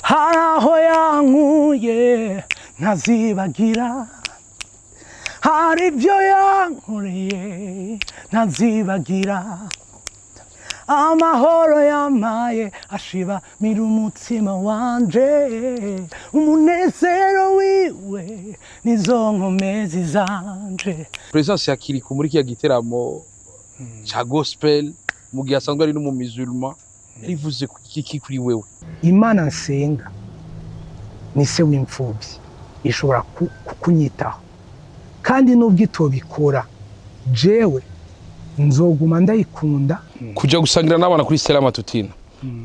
Hari aho yankuye ntazibagira, hari ibyo yankoreye ntazibagira. Amahoro yamaye ashibamira umutima wanje, umunezero wiwe nizo nkomezi zanje. Présence ya Kirikou muri kiya giteramo ca gospel, mu gihe asanzwe ari n'umumisulman, yarivuze iki kuri wewe? Imana nsenga ni se w'imfubyi, ishobora kunyitaho, kandi nubwo itobikora jewe nzoguma ndayikunda. Kuja gusangira n'abana kuri Stella Matutina,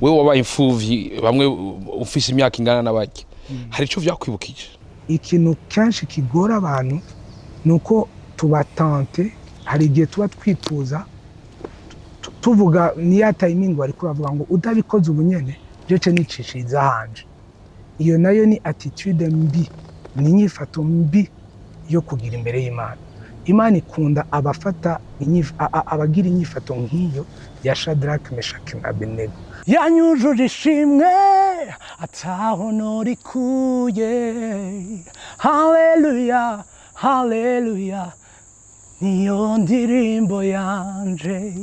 wewe wabaye imfuvyi bamwe ufise imyaka ingana n'abajya, hari ico vyakwibukije? Ikintu kenshi kigora abantu ni uko tubatante. Hari igihe tuba twifuza tuvuga niya timing, bariko uravuga ngo utabikoze ubu nyene jewe nicishiriza hanje. Iyo nayo ni attitude mbi, ni inyifato mbi yo kugira imbere y'Imana. Imana ikunda abafata abagira inyifato nk'iyo ya Shadrach, Meshaki na Abednego. Yanyujuje ishimwe ataho norikuye. Haleluya, haleluya, niyo ndirimbo yanje.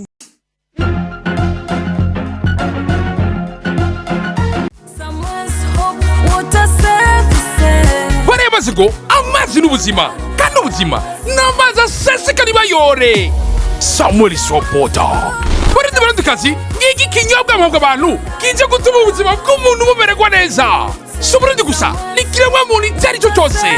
Someone's hope, water services. Bariya ngo amazi n'ubuzima, kandi ubuzima ni amazi aseseka nibayore. Samuel Sopota, Barundi, Barundikazi, ngiki kinyobwa mpabwa abantu kije gutuma ubuzima bw'umuntu bumererwa neza. Si Uburundi gusa, ni kiremwa muntu icyo ari cyo cyose.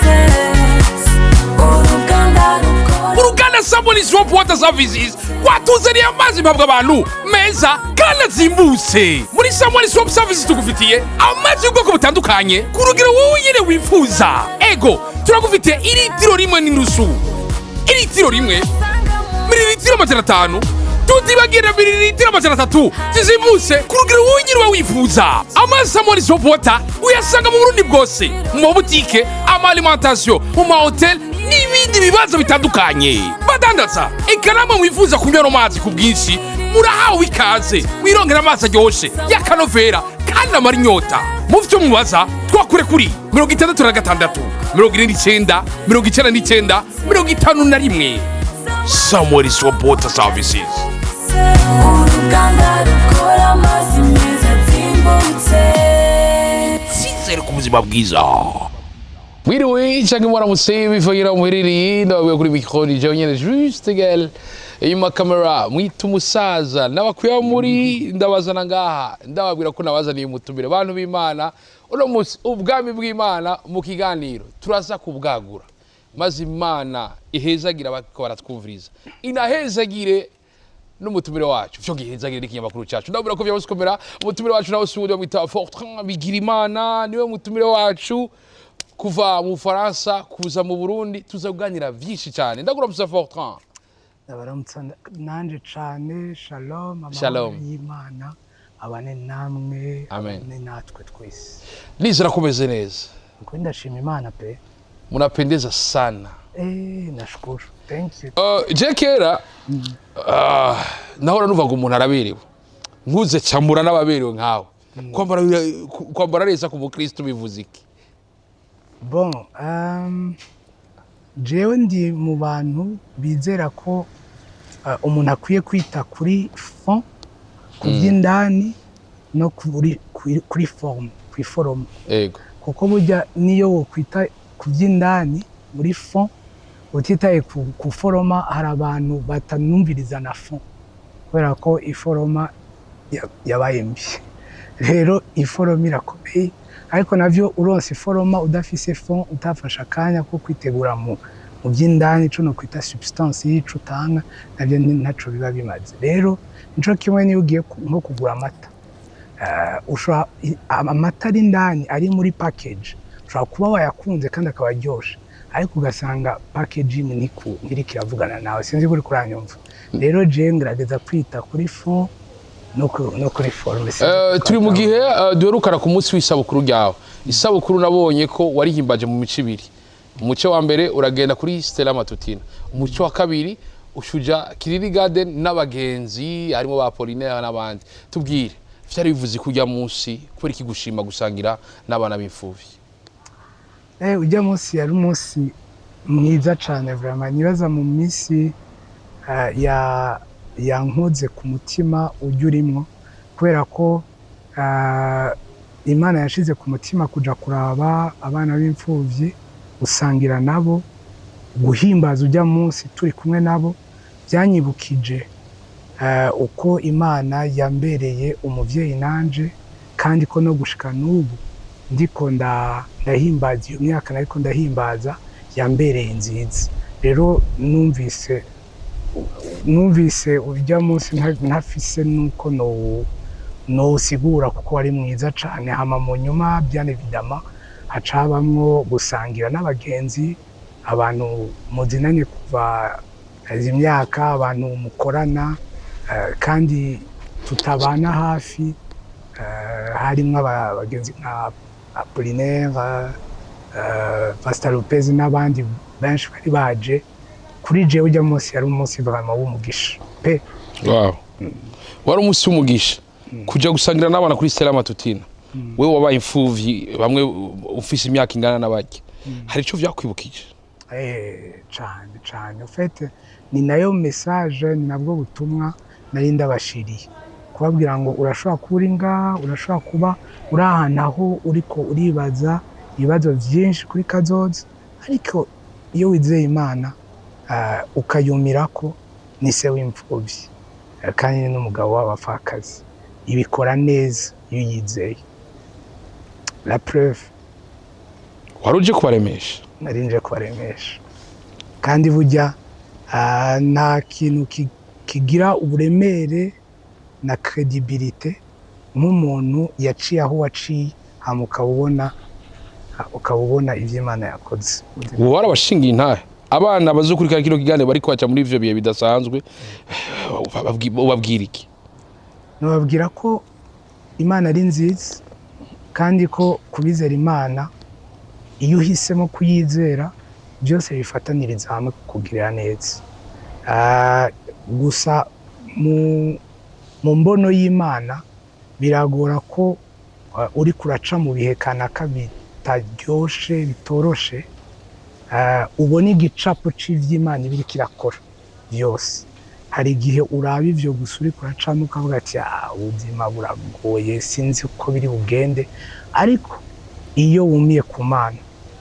Services. Uruganda rukora Uruganda Samuel Soap Water Services rwatuzaniye amazi mpabwa abantu meza kandi azimbutse. Muri Samuel Soap Services tugufitiye amazi y'ubwoko butandukanye ku rugero wowe nyine wifuza. Ego, turagufitiye iritiro 1.5, iritiro 1, mililitiro 500, tutibagira mililitiro 300 zizimbutse ku rugero wowe nyine uba wifuza. Amazi Samuel Soap Water uyasanga mu Burundi bwose, mu mabutike, ama alimentation, mu mahoteli n'ibindi bibazo bitandukanye badandaza. Eka namwe mwifuza kunywa ano mazi ku bwinshi, murahawe ikaze. Wirongera amazi aryoshe y'akanovera kandi amara inyota. Mufite icyo mubaza, twakure kuri 66 49 99 51. Samuel Soap Water Services. Uruganda rukora amazi meza azimbutse. Icyizere ku buzima bwiza. Mwiriwe canke mwaramutse bivagira muherereye. Ndababwira kuri micro ni jewe nyene Juste Gel, inyuma kamera mwita umusaza. Nabakuye muri ndabazana ngaha, ndababwira ko nabazaniye umutumire. Bantu b'Imana, uno munsi ubwami bw'Imana mu kiganiro turaza kubwagura, maze Imana ihezagira abariko baratwumviriza, inahezagire n'umutumire wacu, vyo gihezagire n'ikinyamakuru cyacu. Ndababwira ko vyamaze gukomera. Umutumire wacu nawe si uwundi, bamwita Fortran Bigirimana, niwe mutumire wacu kuva mu Bufaransa kuza mu Burundi. Tuza kuganira vyinshi cyane. Ndakuramutsa, Fortran. Ndabaramutsa nanje cane. Shalom, amahoro Shalom. y'Imana abane namwe. Amen. Abane natwe twese. Nizera kumeze neza. Ukuri ndashima Imana pe. Munapendeza sana. Eh, nashukuru, thank you. Je kera nahora numva ngo umuntu araberewe, nkuze camura n'ababerewe nkawe. Kwambara neza ku mukristo bivuze iki? Bon, jewe ndi mu bantu bizera ko umuntu akwiye kwita kuri fond, ku by'indani, no kuri forme, ku iforoma. Kuko burya niyo wokwita ku by'indani muri fond utitaye ku foroma, hari abantu batanumviriza na fond kubera ko iforoma yabaye mbi. Rero iforoma irakomeye, ariko navyo uronse iforoma udafise fond, utafashe akanya ko kwitegura mu by'indani, ico no kwita substance y'ico utanga, navyo ntaco biba bimaze. Rero nico kimwe niyo ugiye nko kugura amata, ushobora amata ari indani, ari muri package, ushobora kuba wayakunze kandi akaba aryoshe, ariko ugasanga packaging ntiriko iravugana nawe. Sinzi ko uriko uranyumva. Rero jewe ngerageza kwita kuri fond no kuri forme. Sinzi ko Turi mu gihe twatahura. Duherukana ku munsi w'isabukuru ryawe. Isabukuru nabonye ko warihimbaje mu mico ibiri. Umuco wa mbere uragenda kuri Stella Matutina, umuco wa kabiri ushuja Kiriri Garden n'abagenzi harimo ba Apollinaire n'abandi. Tubwire. Vyari bivuze ko ujya munsi kubera iki gushima gusangira n'abana b'imfuvyi? Ujya munsi yari umunsi mwiza cane vraiment. Nibaza mu minsi ya yankoze ku mutima ujya urimwo, kubera ko Imana yashize ku mutima kuja kuraba abana b'imfuvyi, gusangira nabo, guhimbaza ujya munsi turi kumwe nabo. Byanyibukije uko Imana yambereye umuvyeyi nanje, kandi ko no gushika n'ubu ndiko ndahimbaza iyo myaka nariko ndahimbaza yambereye nziza. Rero numvise ujya munsi ntafise nuko no nowusigura, kuko wari mwiza cane. Hama mu nyuma, bien évidemment, haca habamwo gusangira n'abagenzi, abantu muzinanye kuva izi myaka, abantu mukorana kandi tutabana hafi, harimwo abagenzi nka Apollinaire, Pastor Lopez n'abandi benshi bari baje. Kuri jewe ujya munsi yari umunsi vraiment w'umugisha pe. Wow. Wari umunsi w'umugisha kuja gusangira n'abana kuri Stella Matutina. Wewe wabaye imfuvyi bamwe ufise imyaka ingana n'abajya, hari ico vyakwibukije? Cane cane. En fait, ni nayo message, ni nabwo butumwa nari ndabashiriye kubabwira ngo urashobora kuba uri ngaha, urashobora kuba uri ahantu aho uriko uribaza ibibazo vyinshi kuri kazoza, ariko iyo wizeye Imana, ukayumirako, ni se w'imfuvyi, kandi ni n'umugabo w'abapfakazi, ibikora neza iyo uyizeye. La preuve. Wari uje kubaremesha. Nari nje kubaremesha, kandi burya nta kintu kigira uburemere na crédibilité nk'umuntu yaciye aho waciye, hama ukaba ubona ivyo Imana yakoze. Ubu warabashingiye intahe abana bazokurikira kino kiganiro bariko baca muri ivyo bihe bidasanzwe, ubabwira iki? Nababwira ko Imana ari nziza, kandi ko kubizera Imana, iyo uhisemo kuyizera, byose bifataniriza hamwe kukugirira neza. Gusa mu mbono y'Imana biragora ko uri kuraca mu bihe kanaka bitaryoshe, bitoroshe, ubona igicapo c'ivy'Imana iba iriko irakora byose. Hari igihe uraba ivyo gusa uri kuracamo ukavuga ati: "Ah, ubuzima buragoye, sinzi uko biri bugende." Ariko iyo wumiye ku Mana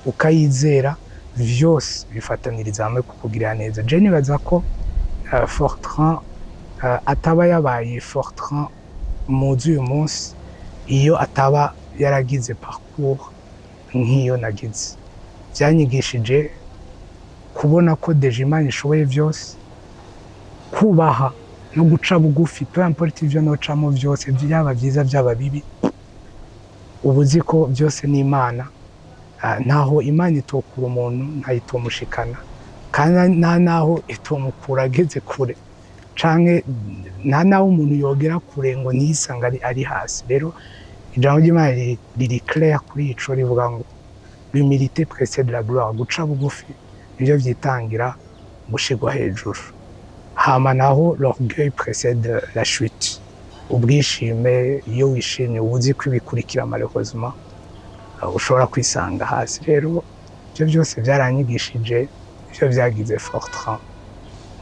ukayizera, vyose bifataniriza hamwe kukugirira neza. Je nibaza ko Fortran ataba yabaye Fortran muzi uyu munsi iyo ataba yaragize parcours nk'iyo nagize. Byanyigishije kubona ko déjà Imana ishoboye byose, kubaha no guca bugufi, peu importe ivyo nocamo vyose, byaba byiza, byaba bibi, uba uzi ko byose ni Imana. Ntaho Imana itokura umuntu, ntayitomushikana, kandi nta naho itomukura ageze kure, canke nta naho umuntu yogera kure ngo ntiyisange ari hasi. Rero ijambo ry'Imana riri clair kuri ico, rivuga ngo "L'humilité précède la gloire." Guca bugufi nivyo vyitangira gushirwa hejuru. Hama naho l'orgueil précède la chute. Ubwishime, iyo wishimye uba uzi ko ibikurikira malheureusement ushobora kwisanga hasi. Rero ibyo byose byaranyigishije, ibyo byagize Fortran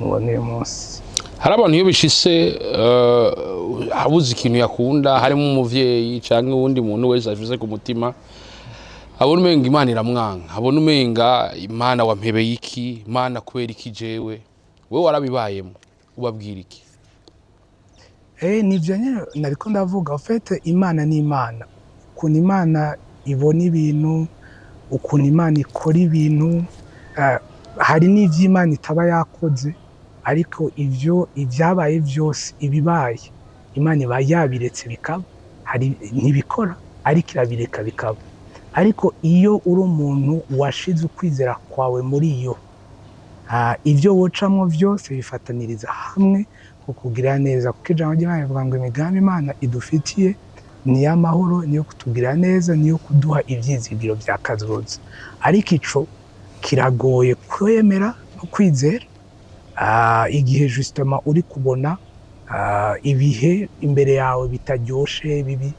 mubona uyu munsi. Hari abantu iyo bishise abuze ikintu yakunda, harimo umuvyeyi canke uwundi muntu wese afise ku mutima, abona umenga Imana iramwanka, abona umenga Imana wampebeye iki, Imana kubera iki jewe? Wewe warabibayemo, ubabwira iki? Nivyo nyene nariko ndavuga. En fait, Imana ni Imana. Ukuntu Imana ibona ibintu, ukuntu Imana ikora ibintu, hari n'ivyo Imana itaba yakoze, ariko ivyo ivyabaye vyose, ibibaye, Imana iba yabiretse bikaba. Hari ntibikora, ariko irabireka bikaba. Ariko iyo uri umuntu washize ukwizera kwawe muri yo, ivyo wocamwo vyose bifataniriza hamwe kukugirira neza, kuko ijambo ry'Imana rivuga ngo imigambi Imana idufitiye ni iy'amahoro, niyo kutugirira neza, niyo kuduha ivyizigiro vya kazoza. Ariko ico kiragoye kwemera no kwizera, igihe justement uri kubona. Ibihe imbere yawe bitaryoshe, bibi.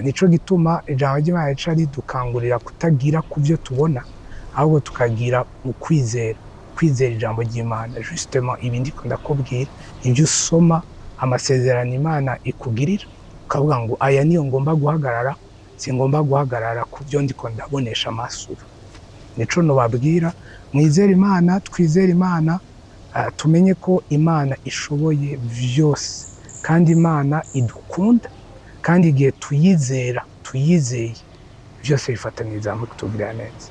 Nico gituma ijambo ry'Imana rica ridukangurira kutagira ku byo tubona, ahubwo tukagira mu kwizera, kwizera ijambo ry'Imana. Justement, ibi ndiko ndakubwira, ibyo usoma, amasezerano Imana ikugirira, ukavuga ngo aya niyo ngomba guhagarara, singomba guhagarara ku byo ndiko ndabonesha amaso ubu. Nico nobabwira: mwizere Imana, twizere Imana, tumenye ko Imana ishoboye byose kandi Imana idukunda, kandi igihe tuyizera, tuyizeye, byose bifataniriza hamwe kutugirira neza.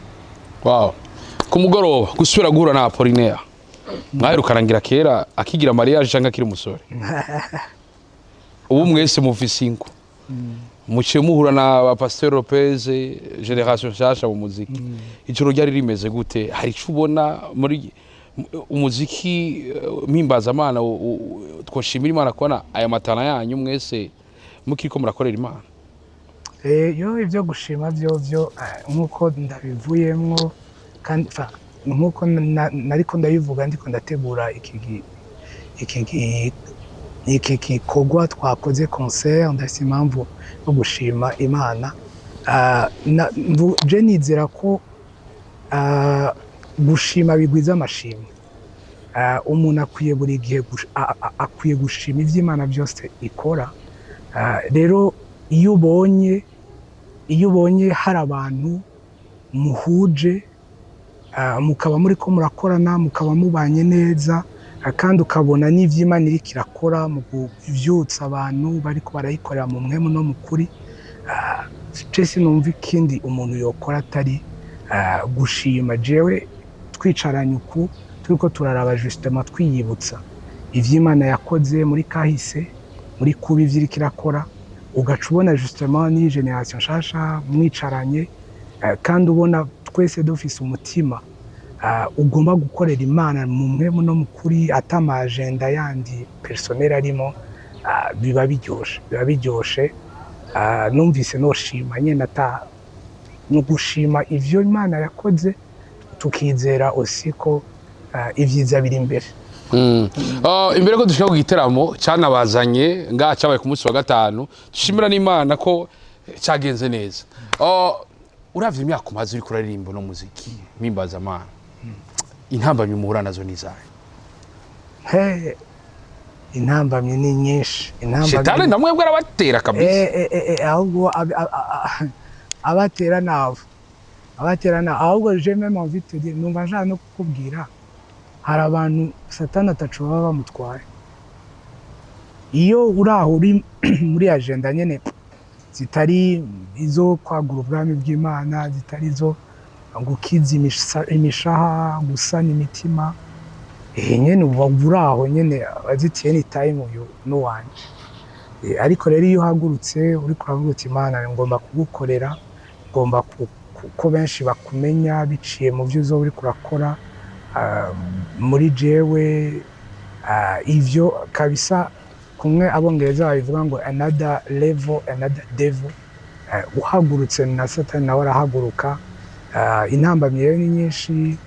Wow, ku mugoroba gusubira guhura na Apollinaire, mwaherukarangira kera akigira mariage cyangwa akiri umusore. Ubu mwese mufise ingo, muciye muhura na ba Pasteur Lopez, génération nshasha mu muziki. Ijoro ryari rimeze gute? Hari ico ubona muri umuziki mpimbazamana? Twoshimira Imana kubona aya matana yanyu mwese mukiriko murakorera Imana. Yo, ibyo gushima byo nk'uko ndabivuyemwo kandi nk'uko nariko ndabivuga, ndiko ndategura iki gikorwa twakoze, concert, ndafise impamvu yo gushima Imana. Je nizera ko gushima bigwiza amashimwe. Umuntu akwiye buri gihe akwiye gushima ivyo Imana byose ikora. Rero iyo ubonye hari abantu muhuje, mukaba muriko murakorana, mukaba mubanye neza, kandi ukabona n'ivyo Imana iriko irakora mu kuvyutsa abantu bariko barayikorera mu mpwemu no mu kuri, je sinumva ikindi umuntu yokora atari gushima. Jewe twicaranye uku, turiko turaraba justement, twiyibutsa ivyo Imana yakoze muri kahise, muri kuba ivyo iriko irakora, ugaca ubona justement ni génération nshasha mwicaranye, kandi ubona twese dufise umutima ugomba gukorera Imana mu mpwemu no mu kuri, ata ama agenda yandi personnel arimo, biba biryoshe, biba biryoshe. Numvise noshima nyene, ata ni ugushima ivyo Imana yakoze, tukizera aussi ko ivyiza biri imbere. Imbere ko dushika ku giteramo cyanabazanye ngaha, cyabaye ku munsi wa gatanu, dushimira n'Imana ko cyagenze neza. Uravye imyaka umaze uriko uraririmba no muziki mpimbazamana, intambamyi muhura nazo ni izahe? He, intambamyi ni nyinshi. Intambamyi Shetani namwebwe arabatera kabisa. Ahubwo abatera nabo, abatera nabo. Ahubwo j'ai même envie de te dire, numva nshaka no kukubwira, hari abantu Satani ataco baba bamutwaye. Iyo uri aho, uri muri agenda nyene zitari izo kwagura ubwami bw'Imana, zitari izo gukiza imishaha, gusana imitima, nyene uba uri aho nyene azitiye ni time uyu n'uwanje. Ariko rero iyo uhagurutse, uriko uravuga uti: "Imana, ngomba kugukorera, ngomba ko benshi bakumenya biciye mu byo uzoba uriko urakora muri jewe," ivyo kabisa, kumwe Abongereza babivuga ngo "another level, another devil". Uhagurutse na Satani nawe arahaguruka. Intambamyi rero ni nyinshi.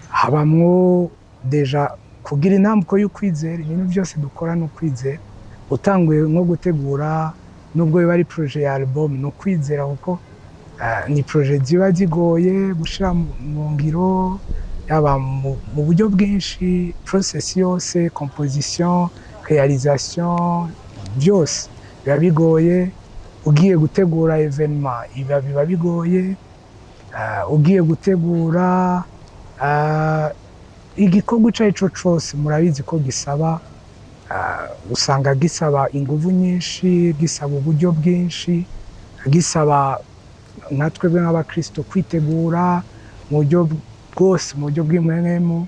Habamwo déjà kugira intambwe y'ukwizera. Ibintu byose dukora ni ukwizera. Utanguye nko gutegura, nubwo biba ari projet ya album, ni ukwizera, kuko ni projet ziba zigoye gushira mu ngiro, yaba mu buryo bwinshi, process yose, composition, réalisation, byose biba bigoye. Ugiye gutegura événement biba bigoye. Ugiye gutegura igikorwa ico ari cyo cose, murabizi ko gisaba, usanga gisaba inguvu nyinshi, gisaba uburyo bwinshi, gisaba nka twebwe nk'abakristo kwitegura mu buryo bwose, mu buryo bw'impwemu.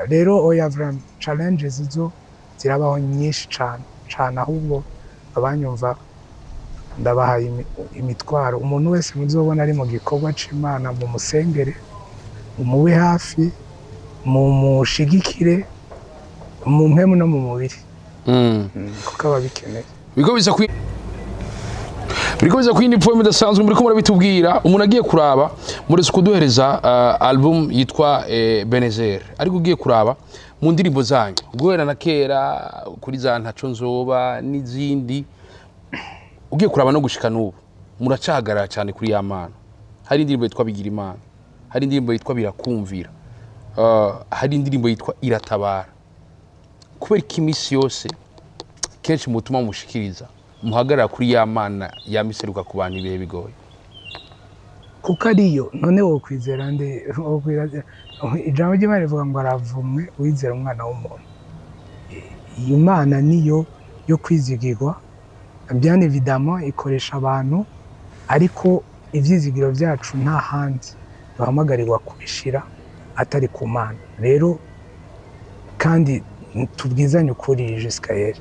Rero oya, vraiment, challenges zo zirabaho nyinshi cane cane. Ahubwo abanyumva, ndabahaye imitwaro: umuntu wese muzobona ari mu gikorwa c'Imana, mu musengere, mumube hafi, mumushigikire mu mpemu no mu mubiri, kuko aba abikeneye. Bigo biza kwi Biriko biza ku yindi point idasanzwe. Muriko murabitubwira, umuntu agiye kuraba, muretse kuduhereza album yitwa Benezer, ariko ugiye kuraba mu ndirimbo zanyu guhera na kera kuri za Ntaco Nzoba n'izindi, ugiye kuraba no gushika n'ubu, muracahagarara cyane kuri ya Mana. Hari indirimbo yitwa Bigira Imana, hari indirimbo yitwa Birakumvira, hari indirimbo yitwa Iratabara. Kubera ko iminsi yose kenshi mutuma mushikiriza muhagarara kuri ya Mana yamiseruka ku bantu ibihe bigoye? Kuko ariyo. None wokwizera nde? Ijambo ry'Imana rivuga ngo aravumwe uwizera umwana w'umuntu. Iyi Mana niyo yo kwizigirwa. Bien évidemment ikoresha abantu, ariko ivyizigiro vyacu nta handi duhamagarirwa kubishira atari ku Mana. Rero kandi tubwizanye ukuri, Juscael,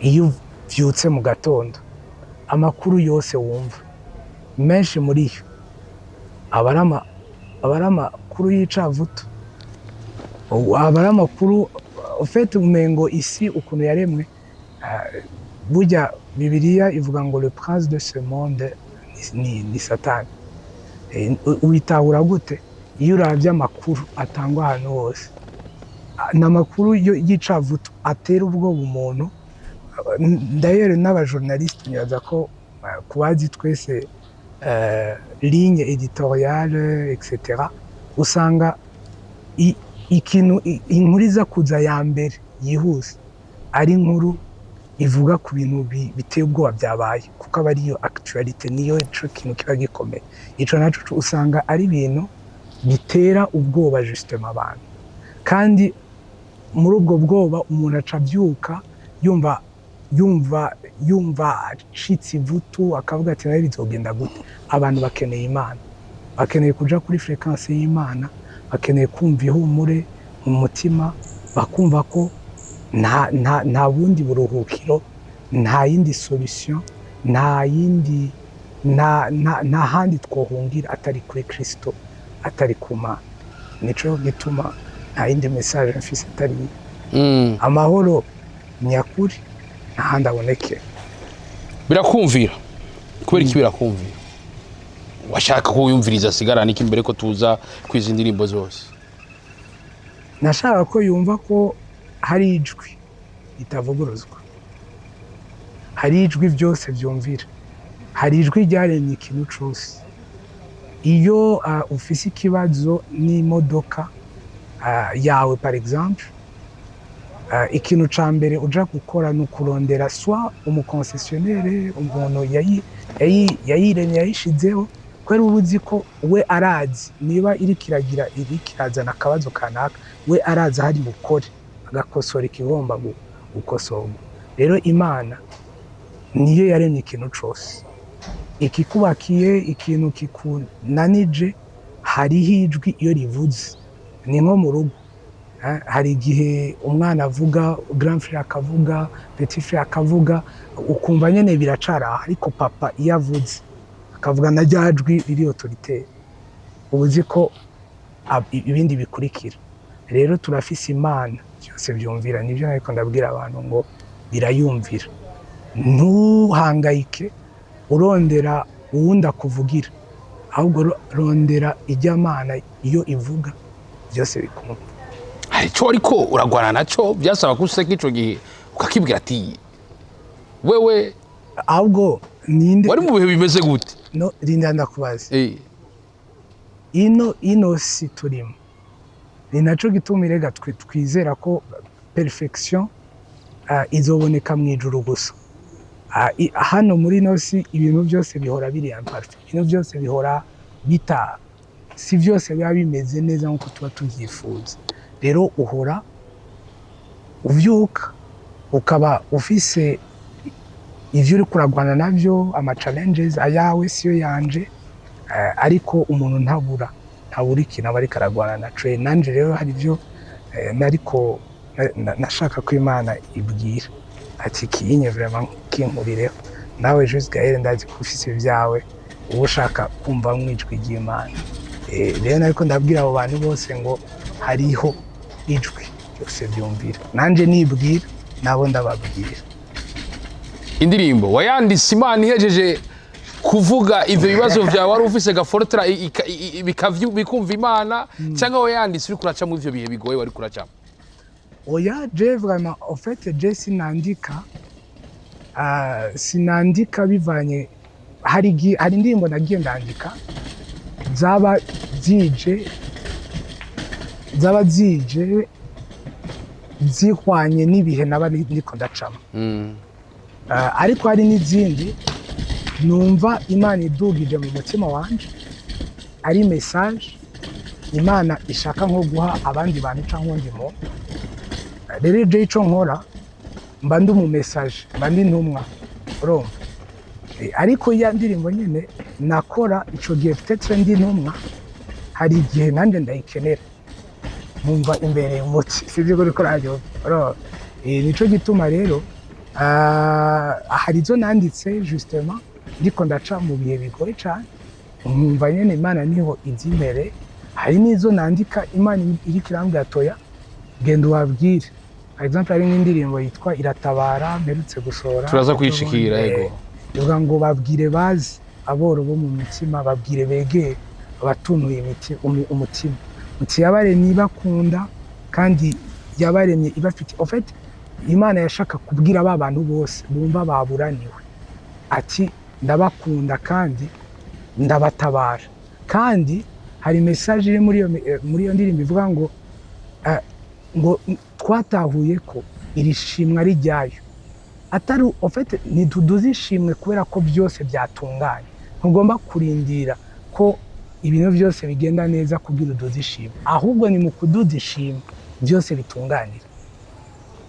iyo uvyutse mu gatondo, amakuru yose wumva, menshi muri yo aba ari amakuru y'icavuto, aba ari amakuru ufite umengo isi ukuntu yaremwe. Burya Bibiliya ivuga ngo le prince de ce monde ni Satani. Ubitahura gute iyo uravye amakuru atangwa ahantu hose? Ni amakuru y'icavuto atera ubwoba umuntu. D'ailleurs n'abajournaliste, nibaza ko ku bazi twese ligne éditoriale etc, usanga ikintu inkuru iza kuza ya mbere yihuse ari inkuru ivuga ku bintu biteye ubwoba byabaye, kuko aba ariyo actualité, niyo ico kintu kiba gikomeye. Ico naco usanga ari ibintu bitera ubwoba justement abantu, kandi muri ubwo bwoba umuntu aca abyuka yumva acitse ivutu, akavuga ati: "Nawe bizogenda gute?" Abantu bakeneye Imana, bakeneye kuja kuri fréquence y'Imana, bakeneye kumva ihumure mu mutima, bakumva ko nta bundi buruhukiro, nta yindi solution, nta yindi nta nta nta handi twohungira atari kuri Kristo, atari ku Mana. Nico gituma nta yindi message mfise atari iyi. Amahoro nyakuri nta handi abonekera. Birakumvira, kubera iki birakumvira? Washaka ko wiyumviriza asigarana iki mbere ko tuza kwiza indirimbo zose? Nashaka ko yumva ko hari ijwi ritavuguruzwa, hari ijwi byose byumvira, hari ijwi ryaremye ikintu cose. Iyo ufise ikibazo n'imodoka yawe, par exemple, ikintu ca mbere uja gukora ni ukurondera soit umuconcessionnaire, umuntu yayiremye, yayishizeho, kubera uba uzi ko we arazi niba iriko iragira, iriko irazana akabazo kanaka, we arazi aho ari bukore agakosora ikigomba gukosorwa. Rero Imana niyo yaremye ikintu cose, ikikubakiye, ikintu kikunanije, hariho ijwi iyo rivuze. Ni nko mu rugo. Hari igihe umwana avuga, grand frère akavuga, petit frère akavuga, ukumva nyene biracara aho, ariko papa iyo avuze, akavuga na rya jwi riri autoritaire, uba uzi ko ibindi bikurikira. Rero turafise Imana byose byumvira. Nibyo ariko ndabwira abantu ngo birayumvira. Ntuhangayike urondera uwundi akuvugira, ahubwo rondera ijya Mana, iyo ivuga byose bikumva. Hari icyo ariko uragwana naco, byasaba ko useka ico gihe ukakibwira ati: "Wewe." Ahubwo ninde? Wari mu bihe bimeze gute? No rinda ndakubaza. Ino si turimo, ni naco gituma irega twe twizera ko perfection izoboneka mu ijuru gusa. Hano muri ino si ibintu byose bihora biri imparfait, ibintu byose bihora bita, si byose biba bimeze neza nk'uko tuba tubyifuza. Rero uhora uvyuka ukaba ufise ivyo uriko uragwana navyo, ama challenges ayawe siyo yanje, ariko umuntu ntabura ikintu aba ariko aragwana naco. Nanje rero hari ivyo nariko nashaka ko Imana ibwira ati: "Kiyinye vraiment kinkurireho." Nawe Juste Gaël, ndazi ko ufise ibyawe uba ushaka kumva mu ijwi ry'Imana. Rero nariko ndabwira abo bantu bose ngo hariho ijwi byose byumvira. Nanje nibwira, nabo ndababwira. Indirimbo wayanditse Imana ihejeje kuvuga ivyo bibazo vyawe wari ufise gafortra bikumva Imana, cyangwa wayanditse uriko uraca mu ivyo bihe bigoye wari kuracamo? Oya, je vraiment, en fait, je sinandika, sinandika bivanye, hari indirimbo nagiye ndandika zaba zije zihwanye n'ibihe naba ndiko ndacamo. Ariko hari n'izindi numva Imana idugije mu mutima wanje, ari message Imana ishaka nko guha abandi bantu cyangwa undi muntu. Rero je ico nkora, mba ndi umu message, mba ndi intumwa, urumva? Ariko ya ndirimbo nyene nakora ico gihe, peut-être ndi intumwa, hari igihe nanjye ndayikenera nkumva imbere umuti, sivyo ko uriko urabyumva, urumva? Nico gituma rero hari izo nanditse justement ndiko ndaca mu bihe bigoye cane, nkumva nyene Imana niho izi imbere. Hari n'izo nandika Imana iriko irambwira: "Toya, genda ubabwire." Par exemple, hari nk'indirimbo yitwa "Iratabara" mperutse gusohora. Turaza kuyishikira. Yego. Ivuga ngo: "Babwire bazi aboro bo mu mitima, babwire begere abatunuye umutima, muti yabaremye ibakunda kandi yabaremye ibafite." En fait, Imana yashaka kubwira ba bantu bose bumva baburaniwe ati: "Ndabakunda kandi ndabatabara." Kandi hari message iri muri iyo ndirimbo ivuga ngo twatahuye ko iri shimwe ari ryayo, atari, en fait, ntituduze ishimwe kubera ko byose byatunganye. Ntugomba kurindira ko ibintu byose bigenda neza kugira uduze ishimwe, ahubwo ni mu kuduza ishimwe byose bitunganira.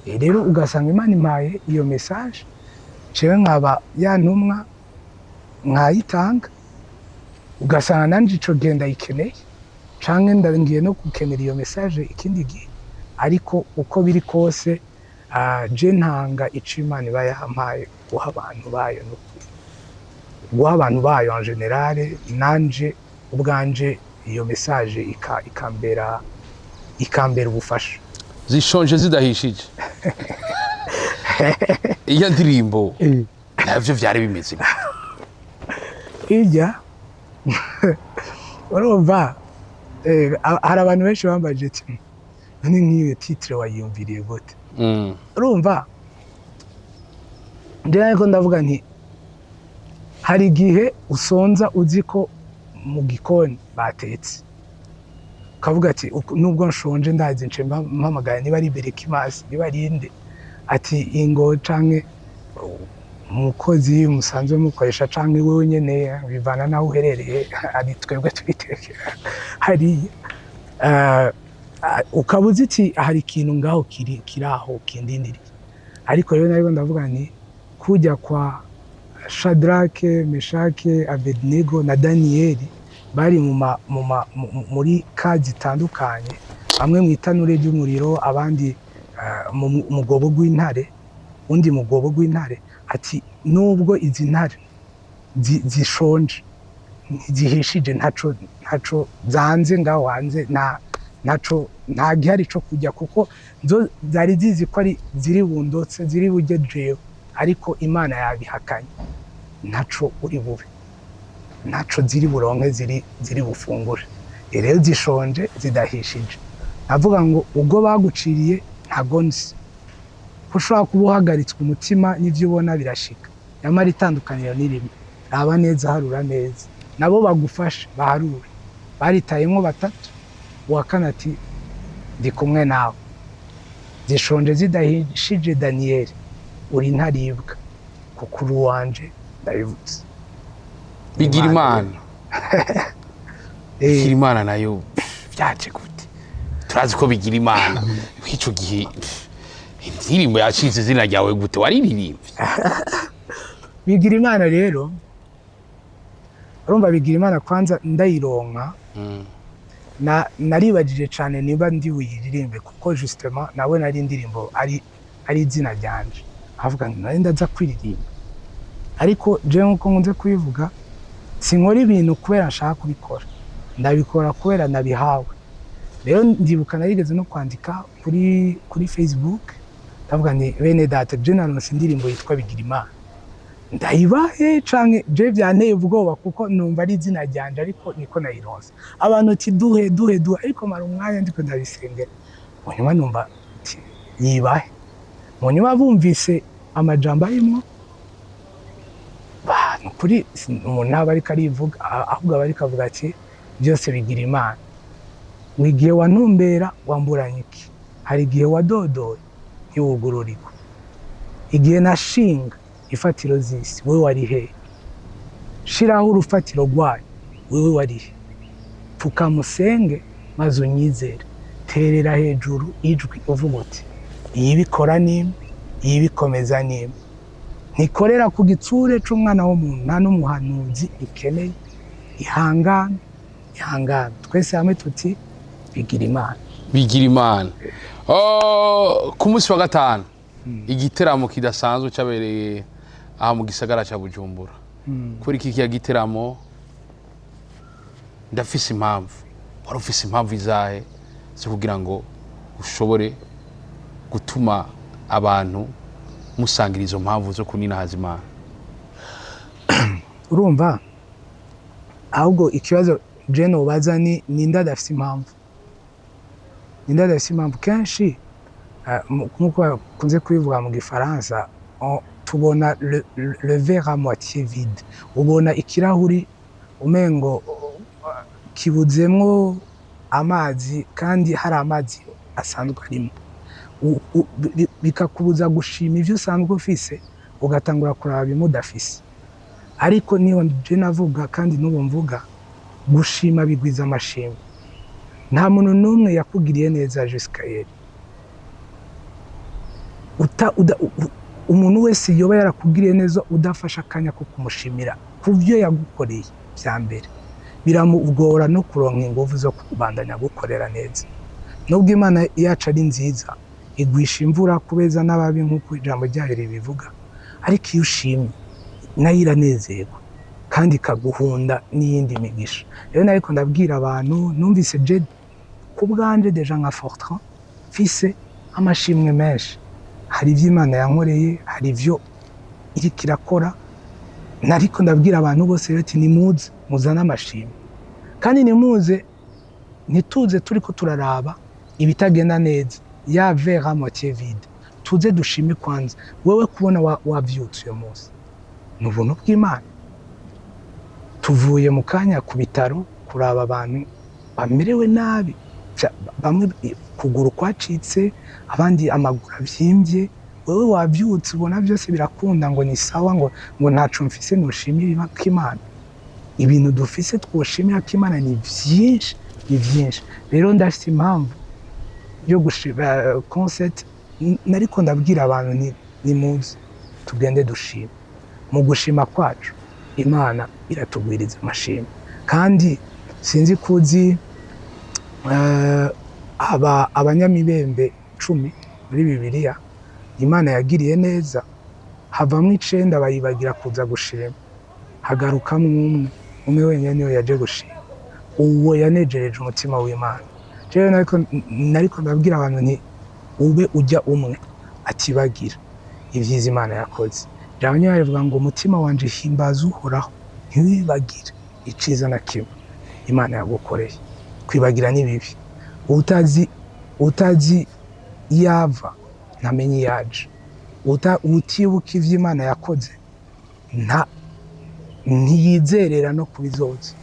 Rero ugasanga Imana impaye iyo message, jewe nkaba ya ntumwa nkayitanga, ugasanga nanje ico gihe ndayikeneye canke ngiye no gukenera iyo message ikindi gihe. Ariko uko biri kose, je ntanga ico Imana iba yampaye guha abantu bayo, no guha abantu bayo en général. Nanje ubwanje iyo message ikambera ubufasha. Zishonje zidahishije, iyo ndirimbo navyo vyari bimeze gute? Ijya urumva, hari abantu benshi bambajije ati: "None nk'iyo titre wayiyumviriye gute?" Urumva, njyewe ariko ndavuga nti hari igihe usonza uzi ko mu gikoni batetse, ukavuga ati: "Nubwo nshonje, ndazi nce mpamagara niba ari Berekimasi, niba ari inde, ati ingo canke umukozi musanzwe mukoresha, canke wewe nyene, bivana n'aho uherereye, ari twebwe tubitekera hariya." Ukaba uzi ati hari ikintu ngaho kiri aho kindindiriye. Ariko rero nariko ndavuga nti kujya kwa Shadrake, Meshake, Abednego na Daniyeli bari mu ma, mu ma, mu- muri ka zitandukanye, bamwe mu itanure ry'umuriro, abandi mu mugobo gw'intare, undi mugobo gw'intare, ati nubwo izi ntare zishonje ntizihishije, ntaco zanze ngaho hanze, ntaco, nta gihari co kurya, kuko zo zari zizi ko ari ziri bundotse, ziri burye jewe, ariko Imana yabihakanye, ntaco uri bube, ntaco ziri buronke, ziri bufungure. Rero zishonje zidahishije, navuga ngo ubwo baguciriye ntago nzi ko ushobora kuba uhagaritswe umutima n'ibyo ubona birashika, nyamara itandukaniro ni rimwe: raba neza, harura neza, nabo bagufashe baharure. Baritayemwo batatu, uwa kane ati: "Ndi kumwe nawe, zishonje zidahishije, Daniyeli, uri ntaribwa kuko uri uwanje, ndabivuze." Bigira Imana. Bigira Imana nayo byaje gute? Turazi ko bigira Imana nk'icyo gihe, indirimbo yacitse izina ryawe gute? Waririmbye? Bigira Imana rero, urumva, Bigira Imana kwanza ndayironka, naribajije cyane niba ndi buyiririmbe, kuko justement nawe nari indirimbo ari izina ryanje, avuga ngo nari ndaza kwiririmba. Ariko je nkuko nkunze kubivuga, sinkora ibintu kubera nshaka kubikora, ndabikora kubera nabihawe. Rero ndibuka narigeze no kwandika kuri Facebook, ndavuga nti: "Bene data, je naronse indirimbo yitwa Bigira Imana." Ndayibahe canke je vyanteye ubwoba, kuko numva ari izina ryanje, ariko niko nayironse. Abantu ati: "Duhe, duhe, duhe." Ariko mara umwanya ndiko ndabisengera, mu nyuma numva ati: "Yibahe." Mu nyuma bumvise amajambo arimwo, nukuri umuntu ntaba ariko arivuga, ahubwo aba ariko avuga ati: "Byose bigira Imana. Ngo igihe wantumbera wamburanye iki? Hari igihe wadodoye ntiwugururirwa. Igihe nashinga ifatiro z'isi, wewe wari hehe? Shiraho urufatiro rwayo, wewe wari he? Pfukamusenge maze unyizere. Terera hejuru ijwi uvuga uti: 'Iyibikora nimwe, iyibikomeza nimwe. Ntikorera ku gitsure c'umwana w'umuntu, nta n'umuhanuzi ikeneye. Ihangane, ihangane.'" Twese hamwe tuti: "Bigira Imana." Bigira Imana. Oh, ku munsi wa gatanu igiteramo kidasanzwe cyabereye aha mu gisagara cya Bujumbura. Kuri iki kiya giteramo, ndafise impamvu, wari ufise impamvu izahe zo kugira ngo ushobore gutuma abantu musangira izo mpamvu zo kuninahaza Imana? Urumva, ahubwo ikibazo je nobaza ni: ninde adafise impamvu? Ninde adafise impamvu? Kenshi nk'uko bakunze kubivuga mu Gifaransa, tubona le verre à moitié vide. Ubona ikirahuri umengo kibuzemwo amazi kandi hari amazi asanzwe arimo. Bikakubuza gushima ivyo usanzwe ufise, ugatangura kuraba bimwe udafise. Ariko niyo je navuga, kandi n'ubu mvuga, gushima bigwiza amashimwe. Nta muntu n'umwe yakugiriye neza jusqu'à hier. Uta, uda, u, u- umuntu wese yoba yarakugiriye neza, udafashe akanya ko kumushimira ku byo yagukoreye vya mbere, biramugora no kuronka ingufu zo kubandanya gukorera neza. Nubwo Imana yacu ari nziza, igwisha imvura kubeza n'ababi nk'uko ijambo ryayo ribivuga, ariko iyo ushimye nayo iranezerwa kandi ikaguhunda n'iyindi migisha. Rero nariko ndabwira abantu, numvise je ku bwanje déjà nka Fortran mfise amashimwe menshi. Hari ivyo Imana yankoreye, hari ivyo iriko irakora. Nariko ndabwira abantu bose rero ati: "Nimuze muzane amashimwe, kandi nimuze, ntituze turiko turaraba ibitagenda neza, ya verre à moitié vide. Tuze dushime kwanza." Wewe kubona wavyutse uyu munsi ni ubuntu bw'Imana. Tuvuye mu kanya ku bitaro kuraba abantu bamerewe nabi. Bamwe kuguru kwacitse, abandi amaguru avyimbye. Wewe wavyutse, ubona byose birakunda, ngo ni sawa, ngo ntaco mfise noshimira ko Imana. Ibintu dufise twoshimira ko Imana ni vyinshi, ni vyinshi. Rero ndafise impamvu yo gushima concert. Nariko ndabwira abantu nti: "Nimuze tugende dushima." Mu gushima kwacu Imana iratugwiriza amashimwe. Kandi sinzi kuzi aba abanyamibembe 10 muri Bibiliya Imana yagiriye neza, havamwo icenda bayibagira kuza gushima, hagarukamwo umwe. Umwe wenyine niwe yaje gushima, uwo yanejereje umutima w'Imana. Jewe nariko ndabwira abantu nti: "Ube ujya umwe atibagira ibyiza Imana yakoze." Ijambo ry'Imana rivuga ngo: "Umutima wanje, himbaza Uhoraho, ntiwibagire iciza na kimwe Imana yagukoreye." Kwibagira ni bibi. Utazi iyo ava ntamenye iyo aje. Utibuka ivyo Imana yakoze ntiyizerera no kubizoza.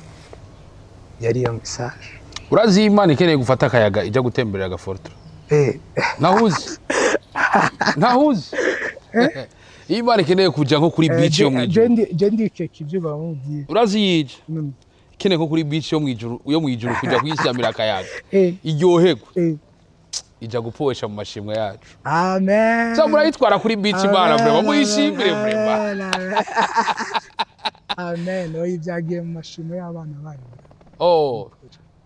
Yari iyo message. Urazi, Imana ikeneye gufata akayaga, ijya gutemberera agafortran. Ntahuzi, ntahuzi. Iyo Imana ikeneye kuja nko kuri beach yo mwijuru, Je ndikeka ibyo bamubwiye. Urazi yije ikeneye nko kuri beach yo mwijuru kuja kwisyamira akayaga, iryoherwe, ija guposha mu mashimwe yacu. Amen. So murayitwara kuri beach Imana, vraiment muyishimire, vraiment. Amen, amen. Amen. Oya, ibyagiye mu mashimwe y'abana banyu. Oh,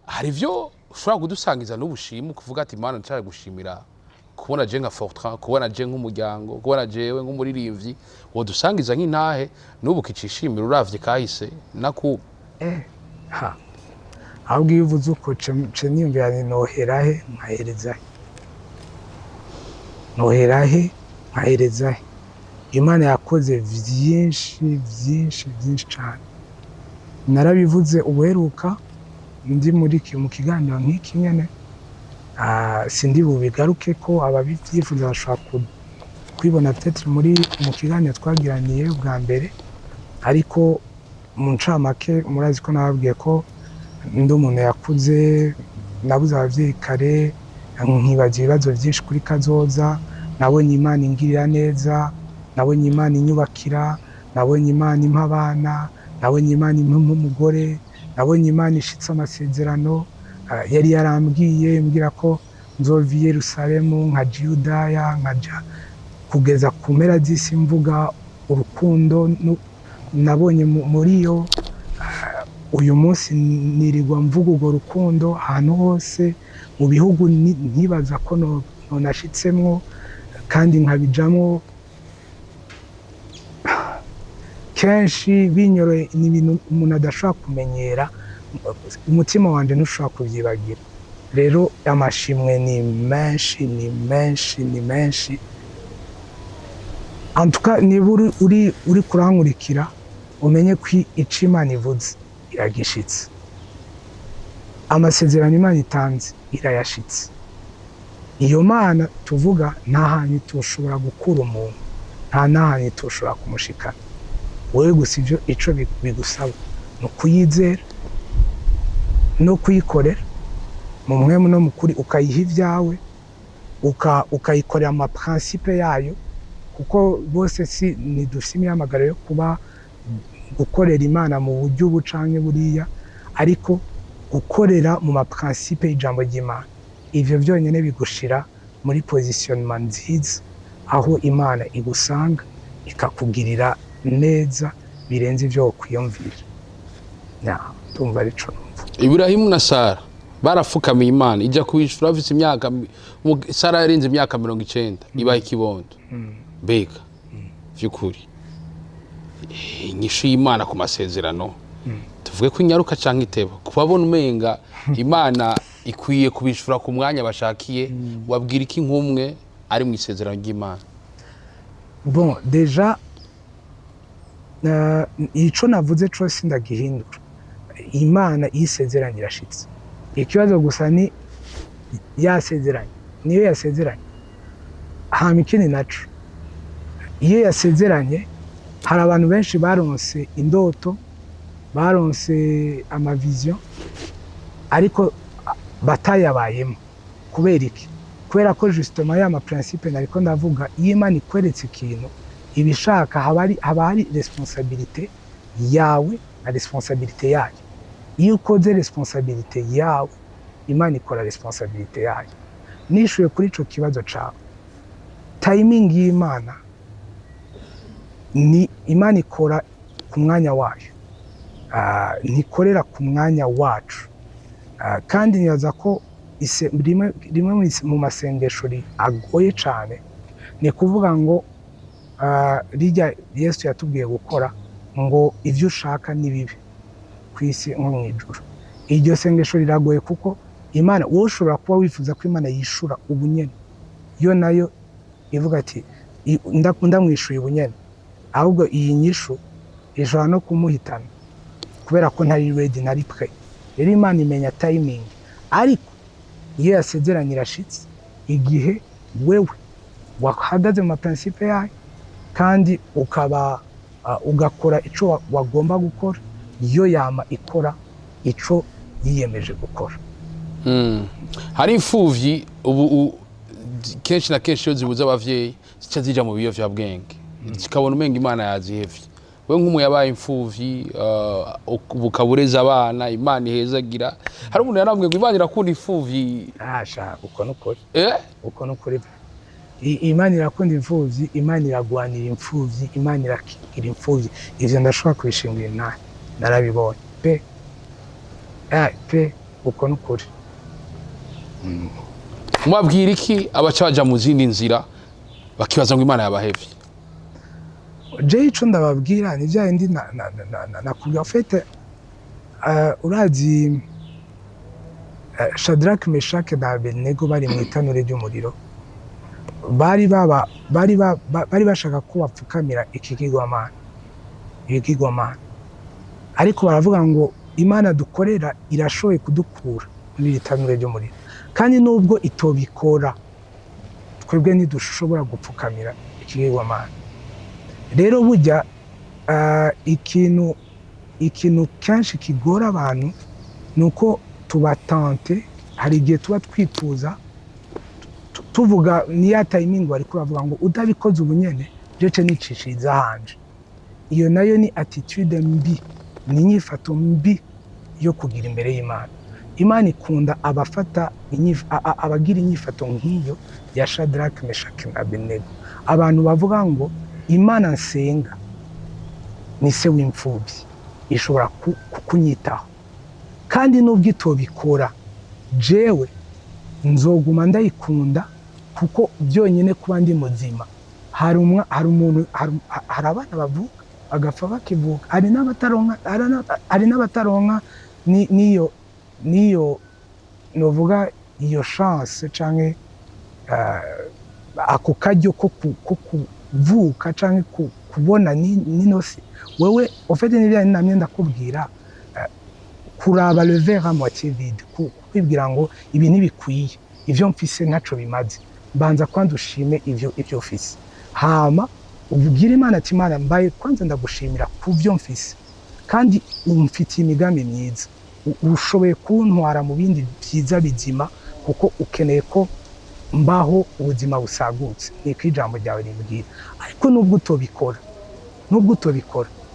hari ivyo ushobora kudusangiza n'ubushimwe, kuvuga ati: "Imana, nshaka gushimira kubona je nka Fortran, kubona je nk'umuryango, kubona jewe nk'umuririmbyi." Wodusangiza nk'intahe n'ubu kicishimira uravye kahise nakubu? Ha, ahubwo iyo uvuze uko ce niyumvira nti: nohera he nkahereza he? Nohera he nkahereza he? Imana yakoze vyinshi, vyinshi, vyinshi cane. Narabivuze ubuheruka ndi mu kiganiro nk'iki nyene. Sindi bubigaruke ko ababivyifuza bashobora kwibona peut-être mu kiganiro twagiraniye bwa mbere, ariko mu ncamake murazi ko nababwiye ko ndi umuntu yakuze, nabuze abavyeyi kare, nkibaza ibibazo vyinshi kuri kazoza. Nabonye Imana ingirira neza, nabonye Imana inyubakira, nabonye Imana impa abana, nabonye Imana impa umugore, nabonye Imana ishitse amasezerano yari yarambwiye, imbwira ko nzova i Yerusalemu nkaja i Yudaya, nkaja kugeza ku mpera z'isi mvuga urukundo nabonye muri yo. Uyu munsi nirirwa mvuga urwo rukundo ahantu hose mu bihugu ntibaza ko nonashitsemwo kandi nkabijamwo kenshi binyoroye. Ni ibintu umuntu adashobora kumenyera, umutima wanje ntushobora kubyibagira. Rero amashimwe ni menshi, ni menshi, ni menshi. En tout cas, niba uri kurankurikira, umenye ko ico Imana ivuze iragishitse, amasezerano Imana itanze irayashitse. Iyo Mana tuvuga nta hantu itoshobora gukura umuntu, nta n'ahantu itoshobora kumushikana. Wowe gusa ivyo ico bigusaba ni ukuyizera no kuyikorera mu mpwemu no mu kuri, ukayiha ibyawe, ukayikorera ama principe yayo, kuko bose si ntidufise imihamagaro yo kuba gukorera Imana mu buryo ubu canke buriya, ariko gukorera mu ma principe y'ijambo ry'Imana, ivyo vyonyene bigushira muri positionnement nziza, aho Imana igusanga ikakugirira neza birenze ivyo wokwiyumvira. Ndumva arico numva. Iburahimu na Sara barafukamiye, Imana ijya kubishura bafise imyaka Sara yarenze imyaka 90, ibaha ikibondo. Mbega vy'ukuri, inyishu y'Imana ku masezerano, tuvuge ko inyaruka canke iteba? Kubabona umenga Imana ikwiye kubishura ku mwanya bashakiye, wabwira iki nk'umwe ari mu isezerano ry'Imana? Bon, déjà ico navuze cose ndagihindura. Imana iyo isezeranye irashitse. Ikibazo gusa ni yasezeranye, niyo yasezeranye. Hama ikindi naco, iyo yasezeranye, hari abantu benshi baronse indoto, baronse ama vision, ariko batayabayemo. Kubera iki? Kubera ko justement ya ma principe nariko ndavuga, iyo Imana ikweretse ikintu ibishaka, haba hari responsabilité yawe na responsabilité yayo. Iyo ukoze responsabilité yawe, Imana ikora responsabilité yayo. Nishuye kuri ico kibazo cawe, timing y'Imana ni Imana ikora ku mwanya wayo. Ntikorera ku mwanya wacu. Kandi nibaza ko rimwe mu masengesho agoye cane ni kuvuga ngo rijya Yesu yatubwiye gukora ngo ivyo ushaka ni bibe ku isi nko mu ijuru. Iryo sengesho riragoye, kuko Imana, wowe ushobora kuba wifuza ko Imana yishura ubunyene, yo nayo ivuga ati "Ndamwishuye ubunyene, ahubwo iyi nyishu ishobora no kumuhitana kubera ko ntari ready, ntari prêt." Rero Imana imenya timing, ariko iyo yasezeranye irashitse, igihe wewe wahagaze mu ma principe yayo kandi ukaba ugakora ico wagomba gukora, yo yama ikora ico yiyemeje gukora. Hari imfuvyi ubu kenshi na kenshi iyo zibuze abavyeyi zica zija mu biyovyabwenge, zikabona umenga Imana yazihevye. We nk'umu yabaye imfuvyi, ubu ukaba ureze abana, Imana ihezagira, hari umuntu yarambwiye ngo Imana irakunda imfuvyi. Asha, uko nukuri. Eh? Uko nukuri. Imana irakunda imfuvyi, Imana iragwanira imfuvyi, Imana irakingira imfuvyi. Ivyo ndashobora kubishingira intahe, narabibonye pe. Pe, uko nukuri. Mubabwira iki abaca baja mu zindi nzira bakibaza ngo Imana yabahevye? Je ico ndababwira ni vya bindi nakubwira. En fait, urazi Shadrach, Meshach na Abednego bari mu itanure ry'umuriro. Bari baba bari ba- ba- bari bashaka ko bapfukamira ikigirwamana, ibigirwamana, ariko baravuga ngo Imana dukorera irashoboye kudukura muri iri tanure ry'umuriro, kandi nubwo itobikora, twebwe ntidushobora gupfukamira ikigirwamana. Rero burya ikintu kenshi kigora abantu ni uko tubatante. Hari igihe tuba twifuza, tuvuga niya timing, bariko bavuga ngo utabikoze ubunyene jece nicishiriza hanje. Iyo nayo ni attitude mbi, ni inyifato mbi yo kugira imbere y'Imana. Imana ikunda abafata abagira inyifato nk'iyo ya Shadrach, Meshach na Abednego, abantu bavuga ngo Imana nsenga ni se w'imfubyi, ishobora kunyitaho, kandi nubwo itobikora, jewe nzoguma ndayikunda, kuko byonyine kuba ndi muzima. Hari umuntu, hari abana bavuka bagapfa bakivuka, hari n'abataronka niyo novuga iyo chance canke ako karyo ko kuvuka canke kubona nino si wewe. Au fait, n'ibya namye ndakubwira, kuraba le verre à moitié vide, kwibwira ngo ibi ntibikwiye, ivyo mfise ntaco bimaze. Mbanza kwanza ushime ivyo ufise, hama ubwire Imana ati: "Imana, mbaye kwanza ndagushimira ku byo mfise, kandi umfitiye imigambi myiza. Ushoboye kuntwara mu bindi byiza bizima, kuko ukeneye ko mbaho ubuzima busagutse, niko ijambo ryawe rimbwira. Ariko nubwo utobikora,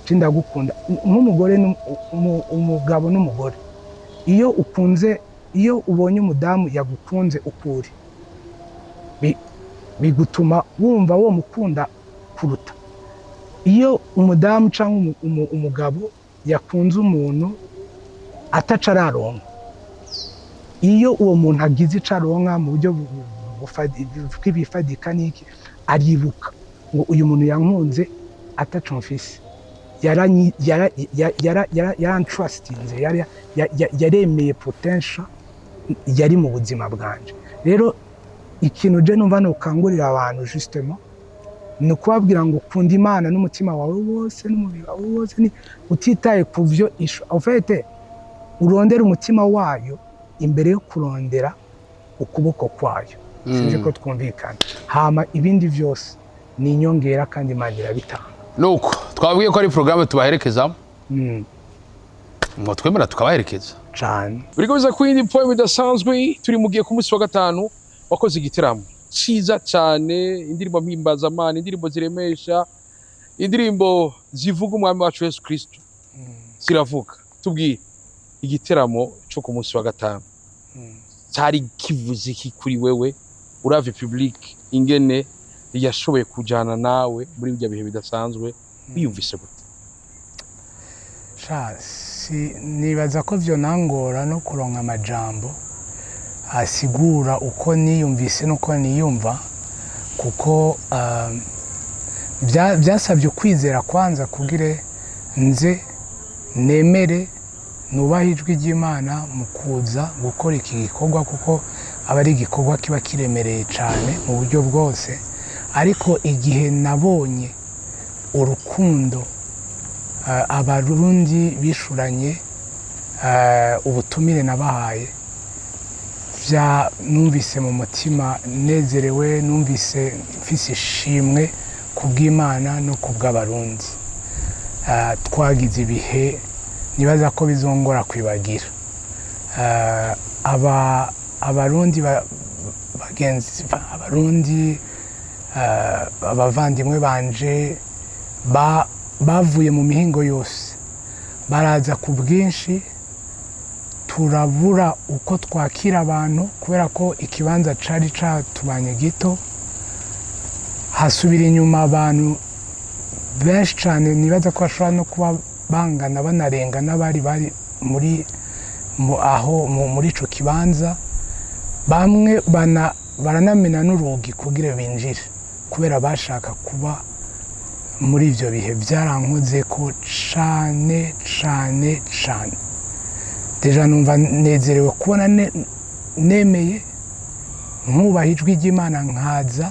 je ndagukunda." Nk'umugore umugabo n'umugore, iyo ukunze, iyo ubonye umudamu yagukunze ukuri, bigutuma wumva wo mukunda kuruta iyo umudamu cyangwa umugabo yakunze umuntu ataca araronka. Iyo uwo muntu agize ico aronka mu buryo bw'ibifadika n'iki, aribuka ngo uyu muntu yankunze ataco mfise, yarantrustinze, yaremeye potential yari mu buzima bwanje. Rero ikintu je numva nokangurira abantu justement ni ukubabwira ngo kunda Imana n'umutima wawe wose n'umubiri wawe wose, ni utitaye ku vyo en fait urondera umutima wayo imbere yo kurondera ukuboko kwayo. Sinzi ko twumvikana. Hama ibindi vyose ni inyongera, kandi Imana irabitanga. Nuko twabwiye ko ari porogaramu tubaherekezamo, ngo twemera tukabaherekeza. Cane. Biriko biza ku yindi poem idasanzwe. Turi mu gihe ku munsi wa gatanu wakoze igiteramo ciza cyane, indirimbo mpimbazamana, indirimbo ziremesha, indirimbo zivuga umwami wacu Yesu Kristo ziravuga. Tubwire, igiteramo cyo ku munsi wa gatanu cyari kivuze iki kuri wewe, uravye public ingene yashoboye kujana nawe muri ibyo bihe bidasanzwe? Wiyumvise gute? Sha, si nibaza ko vyonangora no kuronka amajambo asigura uko niyumvise n'uko niyumva, kuko byasabye ukwizera kwanza kugire nze nemere nubahe ijwi ry'Imana mu kuza gukora iki gikorwa, kuko aba ari igikorwa kiba kiremereye cyane mu buryo bwose. Ariko igihe nabonye urukundo Abarundi bishuranye ubutumire nabahaye, bya numvise mu mutima nezerewe, numvise mfise ishimwe ku bw'Imana no ku bw'Abarundi. Twagize ibihe nibaza ko bizongora kwibagira. Abarundi bagenzi, Abarundi, abavandimwe banje bavuye mu mihingo yose, baraza ku bwinshi, turabura uko twakira abantu kubera ko ikibanza cari catubanye gito. Hasubira inyuma abantu benshi cyane, nibaza ko bashobora no kuba bangana banarenga n'abari bari muri aho muri ico kibanza. Bamwe baranamena n'urugi kugira binjire kubera bashaka kuba muri ivyo bihe. Byarankoze ko cane cane cane. Déjà numva nezerewe kubona nemeye. Nkubaha ijwi ry'Imana, nkaza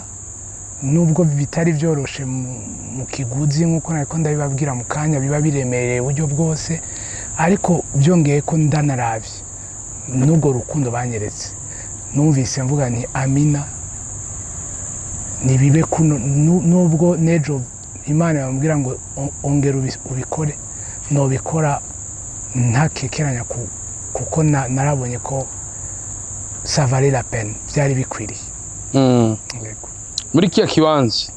nubwo bitari byoroshe mu kiguzi, nk'uko nariko ndabibabwira mu kanya, biba biremereye uburyo bwose. Ariko byongeye ko ndanaravye n'ubwo rukundo banyeretse, numvise mvuga nti: "Amina, nibibe kuno." Nubwo n'ejo Imana yambwira ngo ongera ubikore, nobikora ntakekeranya, kuko narabonye ko ça valait la peine, byari bikwiriye. Yego. Muri kiya kibanza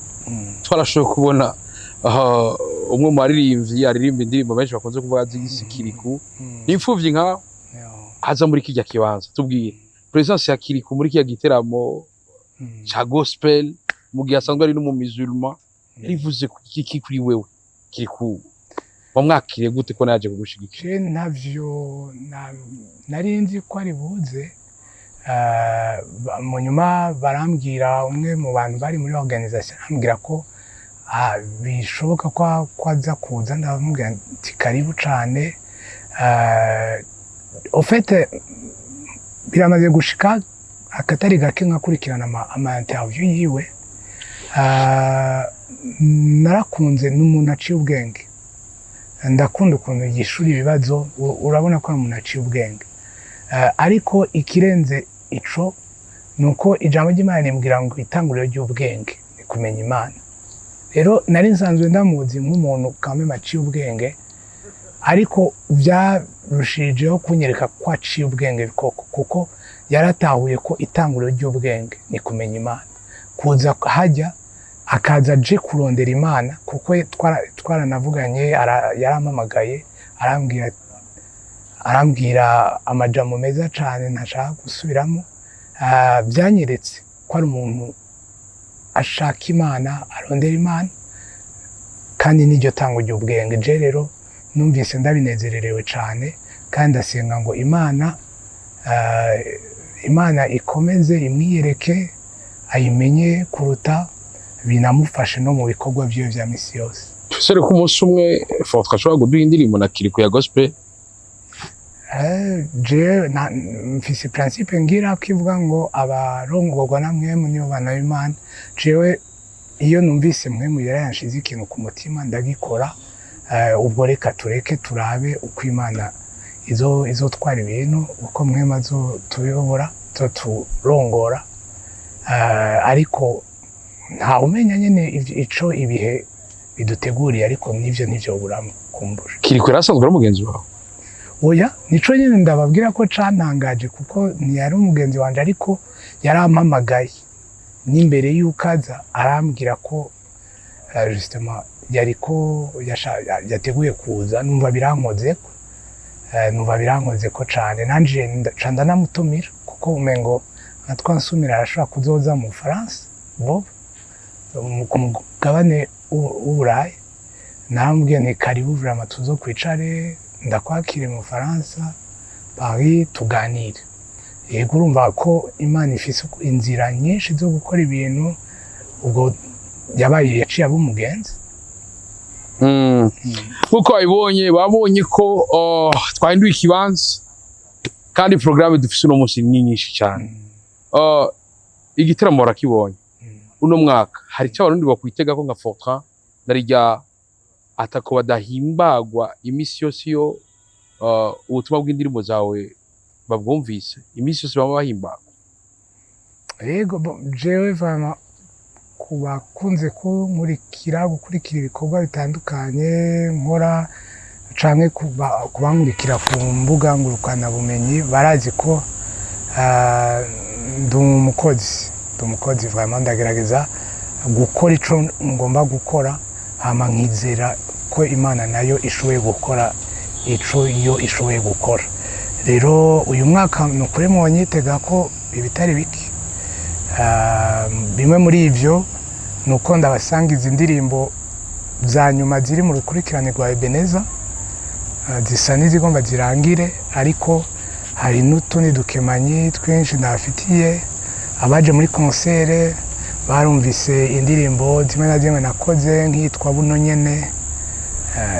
twarashoboye kubona umwe mu baririmbyi aririmba indirimbo benshi bakunze kuvuga z'igisi, Kirikou, ni imfuvyi nka aza muri kirya kibanza. Tubwire présence ya Kirikou muri kiya giteramo ca gospel, mu gihe asanzwe ari n'umumisulman. Yarivuze iki kuri wewe? Kirikou wamwakiriye gute, ko naje kugushigikira? Je ntavyo nari nzi ko ari buze. Mu nyuma barambwira, umwe mu bantu bari muri organisation arambwira ko bishoboka ko aza kuza. Ndamubwira nti: "Karibu cane." Au fait, biramaze gushika akatari gake nkakurikirana ama interview yiwe. Narakunze, n'umuntu aciye ubwenge. Ndakunda ukuntu yishura ibibazo, urabona ko ari umuntu aciye ubwenge. Ariko ikirenze ico ni uko ijambo ry'Imana rimbwira ngo itanguriro ry'ubwenge ni kumenya Imana. Rero nari nsanzwe ndamuzi nk'umuntu kameme aciye ubwenge, ariko byarushijeho kunyereka ko aciye ubwenge koko, kuko yaratahuye ko itanguriro ry'ubwenge ni kumenya Imana. Kuza hajya, akaza aje kurondera Imana, kuko twaranavuganye, yarampamagaye, arambwira amajambo meza cyane ntashaka gusubiramo. Byanyeretse ko ari umuntu ashaka Imana, arondera Imana, kandi n'iryo tango ry'ubwenge. Je rero numvise ndabinezererewe cyane, kandi ndasenga ngo Imana ikomeze imwiyereke, ayimenye kuruta, binamufashe no mu bikorwa byiwe vya misi yose. Twizere ko umunsi umwe Fortran ashobora kuduha indirimbo na Kirikou ya gospel. Jewe mfise principe ngira ko ivuga ngo abarongorwa na Mpwemu nibo bana b'Imana. Jewe iyo numvise Mpwemu yera yanshize ikintu ku mutima, ndagikora. Ubwo reka tureke turabe uko Imana izotwara ibintu, uko Mpwemu azotuyobora, azoturongora. Ariko nta umenya nyene ico ibihe biduteguriye, ariko nivyo ntivyoburamo kumbura. Kirikou yari asanzwe ari umugenzi wawe? Oya, nico nyine ndababwira ko cantangaje, kuko ntiyari umugenzi wanje, ariko yarampamagaye n'imbere y'uko aza, arambwira ko justement yariko yateguye kuza. Numva birankozeko, numva birankozeko cane. Nanje ca ndanamutumira, kuko umengo nka twansumira arashobora kuzoza mu Bufaransa vuba, ku mugabane w'Uburayi. Narambwiye nti: "Karibu vraiment, tuzokwicare, ndakwakire mu Bufaransa, Paris, tuganire." Yego, urumva ko Imana ifise inzira nyinshi zo gukora ibintu. Ubwo yabaye yaciye aba umugenzi. Nk'uko babibonye, babonye ko twahinduye ikibanza, kandi porogaramu dufise uno munsi ni nyinshi cyane. Igitaramo barakibonye. Uno mwaka hari icyo Abarundi bakwitega ko nka Fortran narirya atako badahimbagwa iminsi yose iyo ubutumwa bw'indirimbo zawe babwumvise, iminsi yose baba bahimbagwa? Yego, bon, jewe vraiment ku bakunze kunkurikira, gukurikira ibikorwa bitandukanye nkora, canke kubankurikira ku mbuga ngurukanabumenyi, barazi ko ndi umukozi, ndi umukozi vraiment. Ndagerageza gukora ico ngomba gukora, hama nkizera ko Imana nayo ishoboye gukora ico yo ishoboye gukora. Rero uyu mwaka ni ukuri mwonyitega ko ibitari bike. Bimwe muri ivyo ni uko ndabasanga izi ndirimbo za nyuma ziri mu rukurikirane rwa Ebeneza, zisa n'izigomba zirangire, ariko hari n'utundi dukemanyi twinshi ndabafitiye. Abaje muri concert barumvise indirimbo zimwe na zimwe nakoze, nk'iyitwa "Buno Nyene",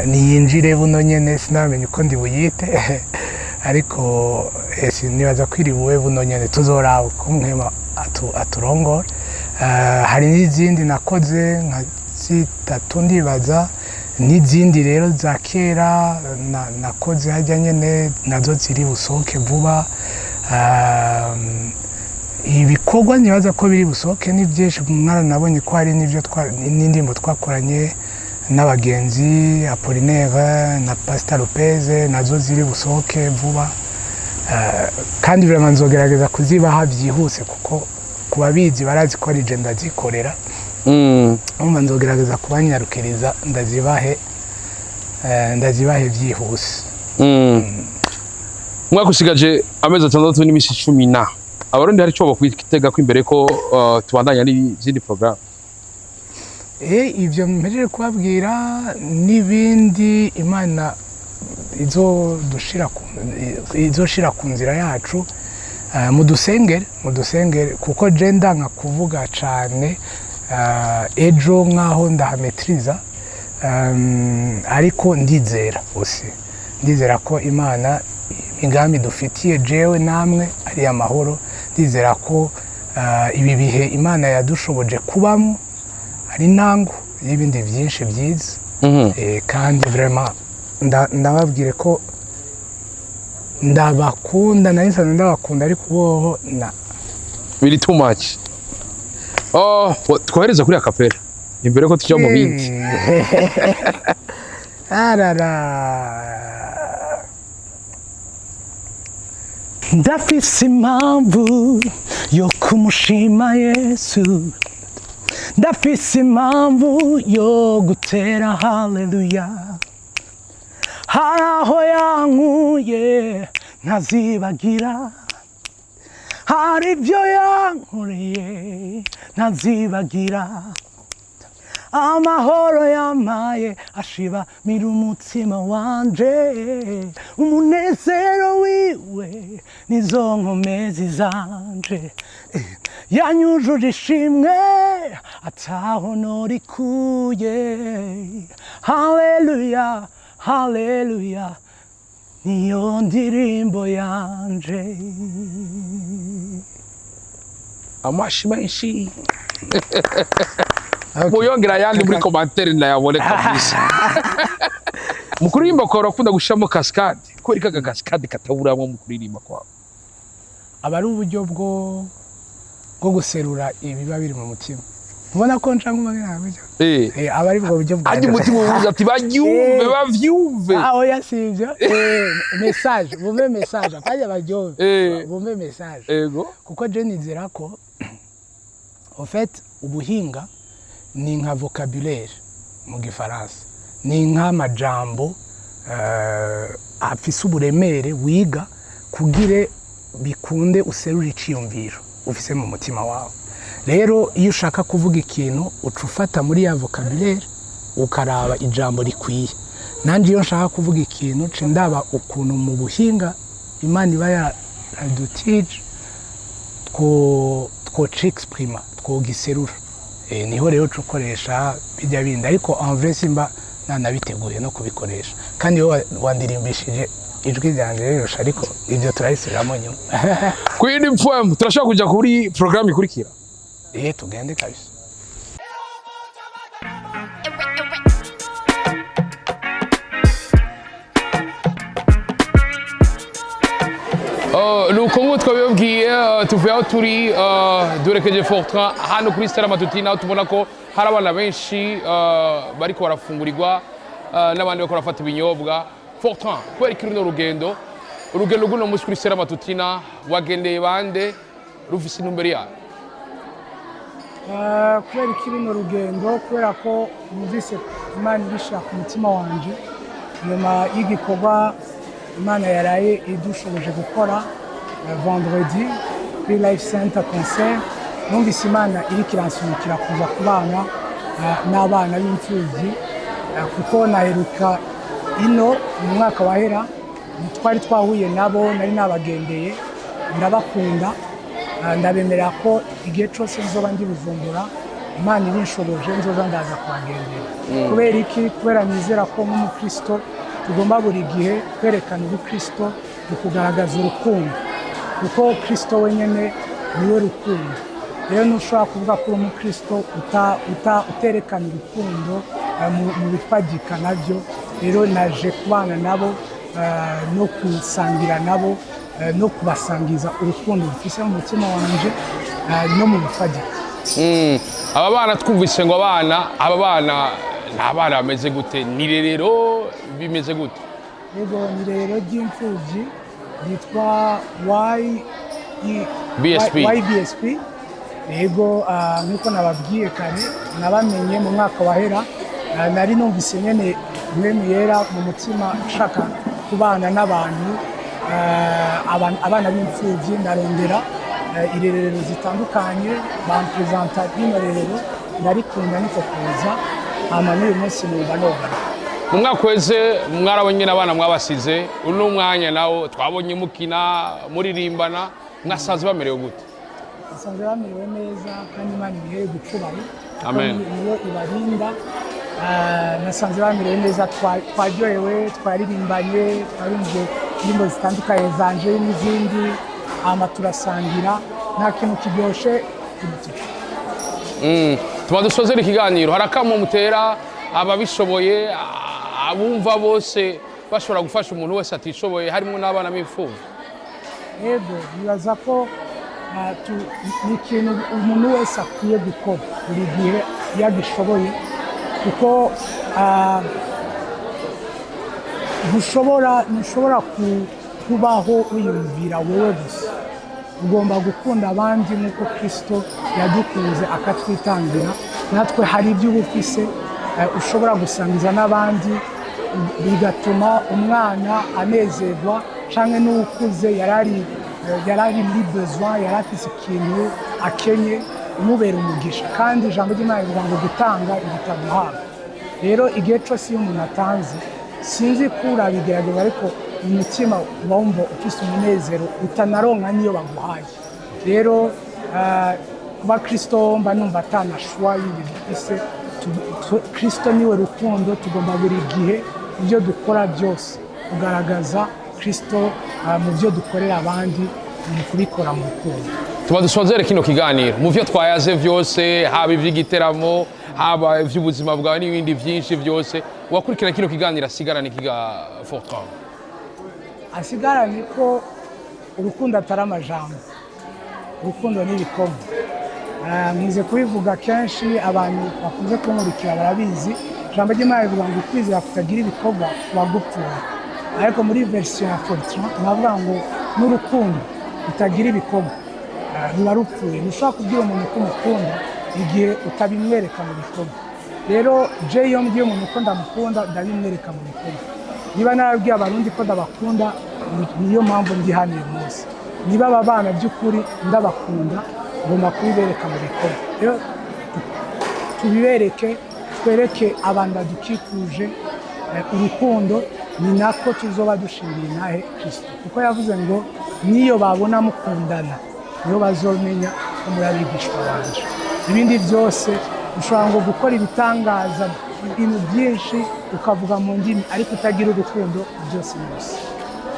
"Niyinjire Buno Nyene", sinamenye uko ndi buyite, ariko nibaza ko iri bube "Buno Nyene". Tuzoraba uko Mpwemu aturongora. Hari n'izindi nakoze nka zitatu ndibaza, n'izindi rero za kera nakoze hajya nyene, nazo ziri busohoke vuba. Ibikorwa nibaza ko biri busohoke ni byinshi. Mwaranabonye ko hari n'ibyo n'indirimbo twakoranye n'abagenzi Apollinaire na Pastor Lopez, nazo ziri busohoke vuba. Kandi vraiment nzogerageza kuzibaha byihuse, kuko ku babizi barazi ko ari je ndazikorera. Urumva nzogerageza kubanyarukiriza ndazibahe byihuse. Umwaka usigaje amezi 6 n'iminsi 10 na Abarundi hari ico bokwitega ko imbere ko tubandanya n'izindi programme? Ibyo mpejeje kubabwira n'ibindi Imana izoshira ku nzira yacu. Mudusengere, mudusengere, kuko je ndanka kuvuga cane ejo nkaho ndahametriza, ariko ndizera aussi, ndizera ko Imana imigambi dufitiye jewe namwe ari amahoro. Ndizera ko ibi bihe Imana yadushoboje kubamo ari intango y'ibindi byinshi byiza. Kandi vraiment ndababwire ko ndabakunda, nari nsanzwe ndabakunda, ariko boho na Biri too much. Oh, twohereza kuri a cappella imbere ko tujya mu bindi. Arara, ndafise impamvu yo kumushima Yesu, ndafise impamvu yo gutera haleluya. Hari aho yankuye ntazibagira, hari ibyo yankoreye ntazibagira. Amahoro yamaye ashibamira umutima wanje, umunezero wiwe nizo nkomezi zanje. Yanyujuje ishimwe ataho norikuye. Haleluya, haleluya, niyo ndirimbo yanje. Amashi menshi. Muyongera ayandi muri commentaire ndayabone kabisa. Mu kuririmba kwawe urakunda gushiramo cascade, kubera ko aka cascade kataburamo mu kuririmba kwawe? Aba ari uburyo bwo guserura ibiba biri mu mutima. Ubona ko nca nkuma gutyo. Aba ari bwo buryo bwa Ajya umutima uvuze ati baryumve, bavyumve. Ah, oya, si ibyo. Message, bumve message, akajya baryumve. Bumve message. Kuko je nizera ko en fait ubuhinga ni nka vocabulaire mu gifaransa, ni nk'amajambo afise uburemere wiga kugire bikunde userure iciyumviro ufise mu mutima wawe. Rero iyo ushaka kuvuga ikintu, uca ufata muri ya vocabulaire ukaraba ijambo rikwiye. Nanjye iyo nshaka kuvuga ikintu, nca ndaba ukuntu mu buhinga Imana iba yaradutije twocexprima, twogiserura. Niho rero uca ukoresha bijya bindi, ariko en vrai simba nanabiteguye no kubikoresha. Kandi iyo wandirimbishije ijwi ryanjye rirusha, ariko ibyo turabisubiramo nyuma. Ku yindi poem turashobora kuja kuri programme ikurikira. Tugende kabisa. Nuko nk'uko twabibabwiye, tuvuye aho turi, duherekeje Fortran hano kuri Stella Matutina, aho tubona ko hari abana benshi bariko barafungurirwa, n'abandi bariko barafata ibinyobwa. Fortran, kubera iki runo rugendo, urugendo rw'uno munsi kuri Stella Matutina, wagendeye bande, rufise intumbero yayo? Kubera iki runo rugendo? Kubera ko numvise Imana ibishira ku mutima wanje nyuma y'igikorwa Imana yaraye idushoboje gukora vendredi kuri Life Center concert. Numvise Imana iriko iransunikira kuza kubana n'abana b'imfubyi, kuko naheruka ino mu mwaka wahera, twari twahuye nabo, nari nabagendeye, ndabakunda. Ndabemerera ko igihe cyose nzoba ndi Bujumbura, Imana ibinshoboje, nzoza ndaza kubagendera. Kubera iki? Kubera nizera ko nk'umukristo tugomba buri gihe kwerekana ubukristo mu kugaragaza urukundo, kuko Kristo wenyine Niwe rukundo. Rero ntushobora kuvuga ko uri umukristo uterekana urukundo mu bifatika nabyo. Rero naje kubana nabo, no gusangira nabo, no kubasangiza urukundo rufise mu mutima wanje, no mu bifatika. Aba bana twumvise ngo abana, aba bana ni abana bameze gute? Ni rerero bimeze gute? Yego, ni rero ry'imfubyi ryitwa Y E BSP. YBSP. Yego, nk'uko nababwiye kare, nabamenye mu mwaka wahera. Nari numvise nyene Mpwemu Yera mu mutima nshaka kubana n'abantu, abana b'imfubyi. Ndarondera irerero zitandukanye, bampresenta rino rerero, ndarikunda, niko kuza. Hama n'uyu munsi numva nogaruka. Mu mwaka uheze mwarabonye n'abana mwabasize. Uno mwanya nawo twabonye mukina, muririmbana, mwasanze bamerewe gute? Basanzwe bamerewe neza, kandi Imana ibihere gucubahiro kuko Amen. niyo ibarinda. Nasanze bamerewe neza, twaryohewe, twaririmbanye, twarumvye indirimbo zitandukanye zanje n'izindi, hama turasangira. Nta kintu kiryoshe kuruta ico. Tuba dusozera ikiganiro. Hari akamo mutera ababishoboye, abumva bose bashobora gufasha umuntu wese atishoboye, harimo n'abana b'imfubyi? Yego, nibaza ko ni ikintu umuntu wese akwiye gukora buri gihe iyo agishoboye, kuko ntushobora kubaho wiyumvira wowe gusa. Ugomba gukunda abandi nk'uko Kirisito yadukunze akatwitangira. Natwe hari ibyo uba ufise, ushobora gusangiza n'abandi, bigatuma umwana anezerwa canke n'ukuze yarari muri besoin, yari afise ikintu akenye, umubera umugisha. Kandi ijambo ry'Imana rivuga ngo gutanga biruta guhabwa. Rero igihe cyose iyo umuntu atanze, sinzi ko urabigerageza, ariko umutima uba wumva ufise umunezero utanaronka n'iyo baguhaye. Rero kuba Kristo, mba numva atanashwa y'ibintu ufise. Kristo niwe rukundo. Tugomba buri gihe ibyo dukora byose kugaragaza Kristo mu byo dukorera abandi, mu kubikora mu rukundo. Tuba dusozere kino kiganiro. Mu byo twayaze byose, haba iby'igiteramo, haba iby'ubuzima bwawe n'ibindi byinshi byose, uwakurikirana kino kiganiro asigarane ikiga, Fortran? Asigaranye ko urukundo atari amajambo, urukundo ni ibikorwa. Nkunze kubivuga kenshi, abantu bakunze kunkurikira barabizi. Ijambo ry'Imana rivuga ngo ukwizera kutagira ibikorwa kuba gupfuye, ariko muri version ya Fortran navuga ngo n'urukundo rutagira ibikorwa ruba rupfuye. Ntushobora kubwira umuntu ko umukunda igihe utabimwereka mu bikorwa. Rero je iyo mbwiye umuntu ko ndamukunda, ndabimwereka mu bikorwa. Niba narabwiye Abarundi ko ndabakunda, niyo mpamvu ndi hano uyu munsi. Niba aba bana by'ukuri ndabakunda, ngomba kubibereka mu bikorwa. Rero tubibereke, twereke abantu badukikuje urukundo. Ni nako tuzoba dushingiye nahe Kristo, kuko yavuze ngo niyo babona mukundana, niyo bazomenya ko muri abigishwa banje. Ibindi byose ushobora ngo gukora ibitangaza, ibintu byinshi, ukavuga mu ndimi, ariko utagira urukundo, byose ni ubusa.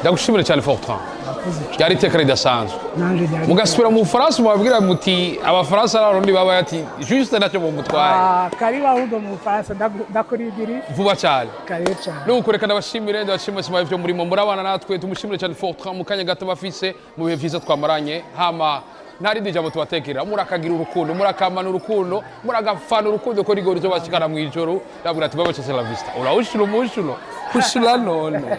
Ndagushimira cyane, Fortran. Murakoze cyane. Ryari iteka ridasanzwe. Nanje ryari. Mugasubira mu Bufaransa, mubabwira muti Abafaransa n'Abarundi babaye ati juste ntacyo mumutwaye. Ah, karibu ahubwo mu Bufaransa, ndakurindiriye. Vuba cyane. Karibu cyane. Nuko reka ndabashimire, ndabashimire simaye ivyo murimo murabana natwe. Tumushimire cyane Fortran mu kanya gato bafise mu bihe vyiza twamaranye. Hama nta rindi jambo tubatekerera: murakagira urukundo, murakamana urukundo, muragafana urukundo, ko rigoro ryo bashikana mw'ijoro. Ndabwira ati babace la vista, urawushura umushuno ushura nono.